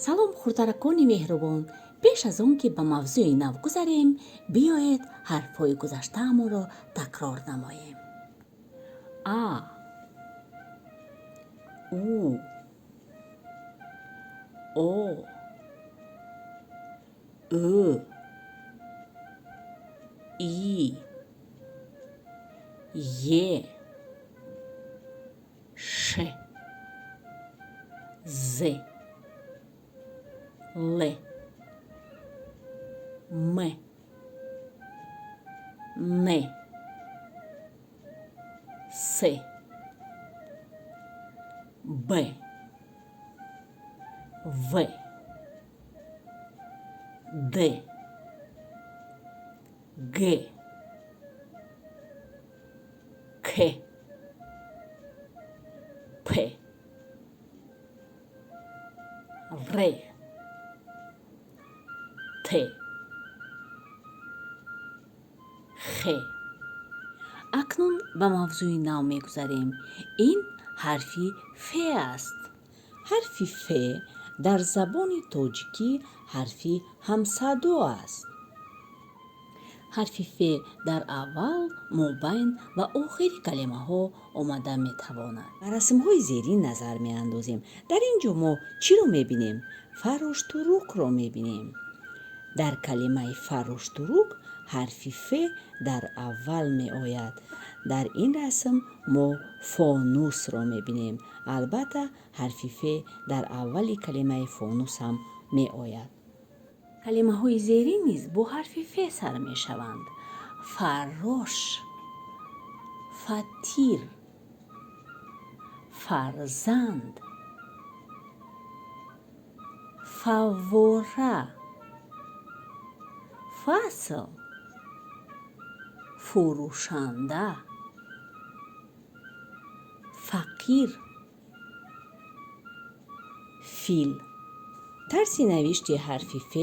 Салом, хурдаракони меҳрубон! Пеш аз он ки ба мавзӯи нав гузарем, биёед ҳарфҳои гузаштаамонро такрор намоем. А, У, О, Ӯ, И, Е, Ш, З, Л, М, Н, С, Б, В, Д, Г, К, П, Р, Т, Х. Акнун ба мавзӯи нав мегузарем. Ин ҳарфи Ф аст. Ҳарфи Ф дар забони тоҷикӣ ҳарфи ҳамсадо аст. Ҳарфи Ф дар аввал, мобайн ва охири калимаҳо омада метавонад. Ба расмҳои зерин назар меандозем. Дар ин ҷо мо чиро мебинем? Фароштурукро мебинем. Дар калимаи фароштурук ҳарфи Ф дар аввал меояд. Дар ин расм мо фонусро мебинем. Албатта, ҳарфи Ф дар аввали калимаи фонус ҳам меояд. Калимаҳои зерин низ бо ҳарфи Ф сар мешаванд. Фарош, фатир, фарзанд, фаввора, фасл, фурӯшанда, фақир, фил. Тарзи навишти ҳарфи Ф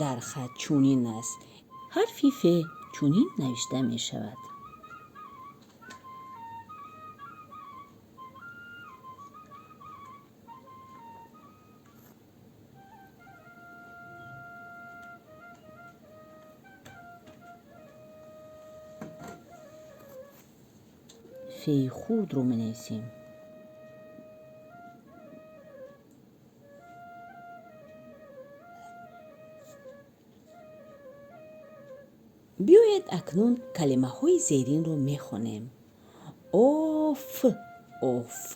дар хат чунин аст. Ҳарфи Ф чунин навишта мешавад. Феи хурдро менависем. Биёед акнун калимаҳои зеринро мехонем. Оф, оф,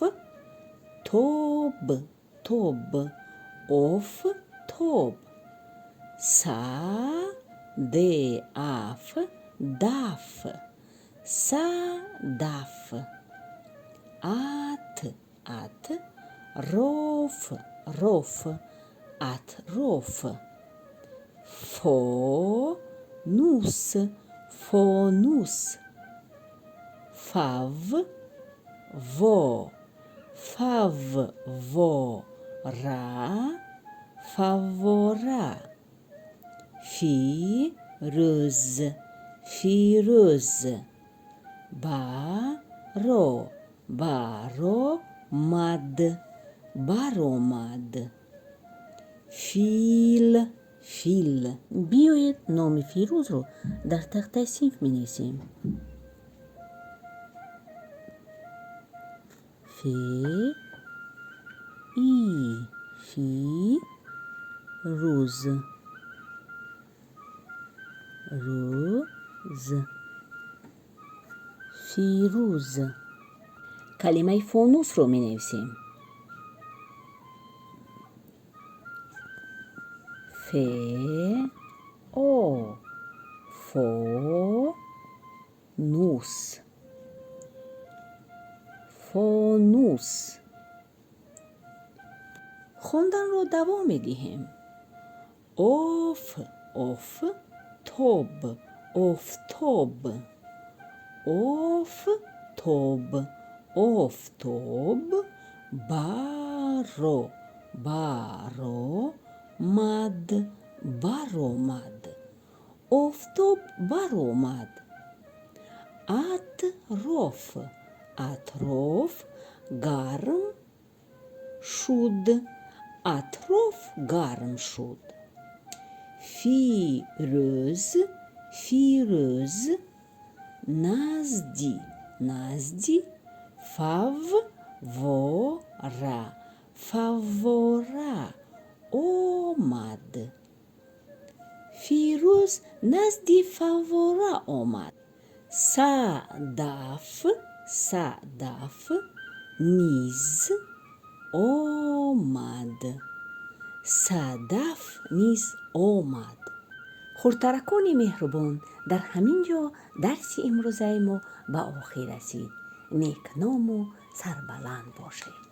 тоб, тоб, оф, тоб. Са, д, аф, даф, са, даф. Ат, ат, роф, роф, атроф. Фо, нус, фонус. Фав, во, фав, во, ра, фаввора. Фи, рӯз, фирӯз. Ба, ро, баро, мад, баромад. Фил, фил. Биёед номи Фирӯзро дар тахтаи синф менависем. Фе, и, фи, рӯз. Рӯз. Фирӯз. Калимаи фонусро менависем. Фе, о, фо, нус. Фонус. Хонданро давом медиҳем. Оф, оф, тоб, офтоб. Оф, тоб, офтоб. Баро, баро, мад, баромад. Офтоб баромад. Атроф, атроф, гарм шуд. Атроф гарм шуд. Фирӯз, Фирӯз назди, назди фаввора, фаввора омад. Фирӯз назди фаввора омад. Садаф, Садаф низ омад. Садаф низ омад. Хурдтаракони меҳрубон, дар ҳамин ҷо дарси имрӯзаи мо ба охир расид. Некному сарбаланд бошед.